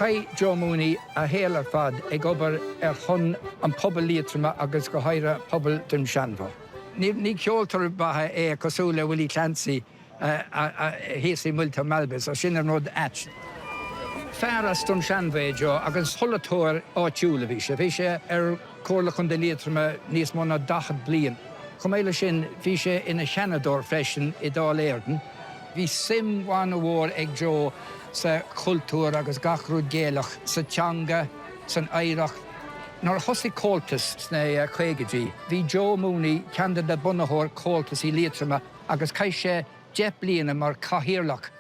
Chaith Joe Mooney a shaol ar fad ag obair ar shon an pobal Liatroma agus go háirithe pobal Dhroim Seanbhó. Ní ceoltóir beatha é cosúil le Willie Clancy thíos i muilte Malbis, sin an rud ait. Fear as Droim Seanbhó é Joe agus polaiteoir áitiúil a bhí sé. Bhí sé ar Chomhairle Chontae Liatroma níos mó ná 40 bliain. Chomh maith leis sin bhí sé ina Sheanadóir freisin i Dáil Éireann. Bhí suim an-mhór ag Joe sa chultúr agus gach rud Gaelach, sa teanga, san oidhreacht. Nuair a thosaigh Comhaltas sna caogaidí, bhí Joe Mooney ceann de na bunaitheoir Comhaltas i Liatroma agus chaith sé 10 bliana mar chathaoirleach.